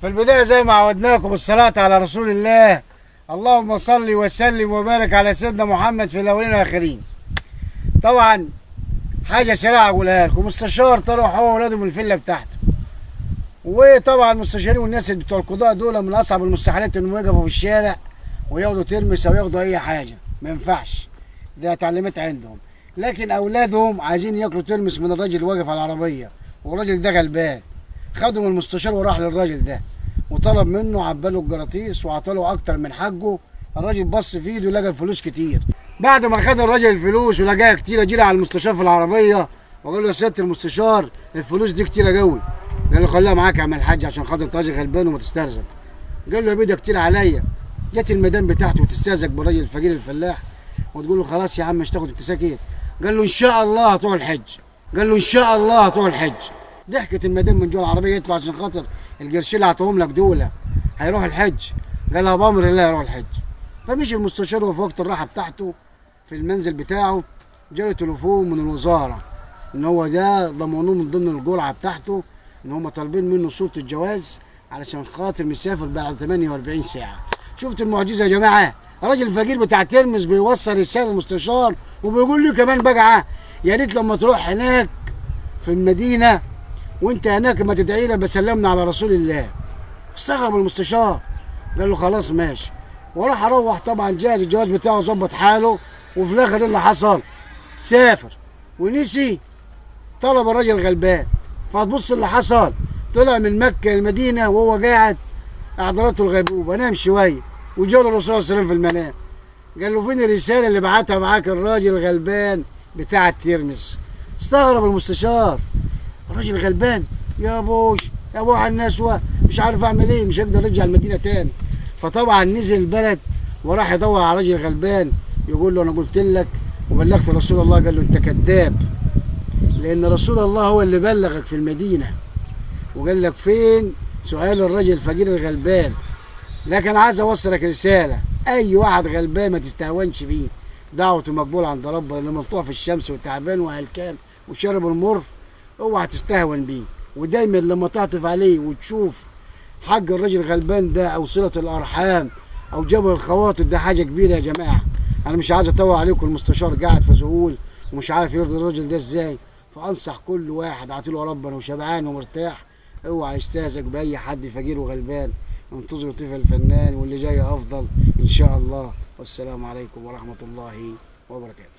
في البداية زي ما عودناكم الصلاة على رسول الله، اللهم صل وسلم وبارك على سيدنا محمد في الاولين والاخرين. طبعا حاجة سريعة اقولها لكم، مستشار طلع هو واولاده من الفيلا بتاعته، وطبعا المستشارين والناس اللي بتوع القضاء دول من اصعب المستحيلات انهم يقفوا في الشارع وياخدوا ترمس او ياخدوا اي حاجة، ما ينفعش، ده تعليمات عندهم. لكن اولادهم عايزين ياكلوا ترمس من الراجل اللي واقف على العربية، والراجل ده غلبان. خدوا من المستشار وراح للراجل ده وطلب منه، عباله الجراطيس وعطاله اكتر من حقه. الراجل بص في ايده لقى الفلوس كتير. بعد ما خد الراجل الفلوس ولقاها كتير، جري على المستشار في العربية وقال له يا سيادة المستشار الفلوس دي كتيرة قوي. قال له خليها معاك يا عم الحاج عشان خاطر انت راجل غلبان وما تسترزق. قال له يا بيه ده كتير عليا. جت المدام بتاعته وتستهزك بالراجل الفقير الفلاح وتقول له خلاص يا عم مش تاخد التساكيت. قال له ان شاء الله هتروح الحج. قال له ان شاء الله هتروح الحج. ضحكت المدام من جوه العربية، قالت له عشان خاطر القرشين اللي هعطيهم لك دول هيروح الحج. قال لها بامر الله يروح الحج. فمشي المستشار وفي وقت الراحة بتاعته في المنزل بتاعه جاله تليفون من الوزارة ان هو ده ضمنوه من ضمن الجرعة بتاعته، ان هم طالبين منه صوره الجواز علشان خاطر مسافر بعد 48 ساعة. شفت المعجزة يا جماعة؟ الراجل الفقير بتاع ترمس بيوصل رسالة للمستشار وبيقول له كمان بقى يا ريت لما تروح هناك في المدينة وانت هناك ما تدعي لي بسلمنا على رسول الله. استغرب المستشار، قال له خلاص ماشي. وراح اروح طبعا جاهز الجواز بتاعه ظبط حاله. وفي الاخر ايه اللي حصل؟ سافر ونسي طلب الراجل غلبان. فتبص اللي حصل، طلع من مكة المدينة وهو قاعد اعذرته الغيبوبه، نام شوية وجاله الرسول صلى الله عليه وسلم في المنام. قال له فين الرسالة اللي بعتها معاك الراجل الغلبان بتاع الترمس؟ استغرب المستشار، الراجل غلبان يا بوش يا ابو على الناس مش عارف اعمل ايه، مش هقدر ارجع المدينة تاني. فطبعا نزل البلد وراح يدور على راجل غلبان يقول له انا قلت لك وبلغت رسول الله. قال له انت كذاب، لان رسول الله هو اللي بلغك في المدينة وقال لك فين سؤال الرجل الفقير الغلبان. لكن عايز اوصلك رسالة، اي واحد غلبان ما تستهونش بيه، دعوته مقبولة عند ربنا. اللي ملطوع في الشمس وتعبان وهلكان وشرب المر اوعى تستهون بيه. ودايما لما تعطف عليه وتشوف حق الراجل الغلبان ده او صله الارحام او جبر الخواطر، ده حاجة كبيرة يا جماعة. انا مش عايز اطول عليكم، المستشار قاعد في ذهول ومش عارف يرضي الراجل ده ازاي. فانصح كل واحد عاطيله ربنا وشبعان ومرتاح، اوعى يستهزك باي حد فقير وغلبان. انتظروا طيف الفنان واللي جاي افضل ان شاء الله. والسلام عليكم ورحمة الله وبركاته.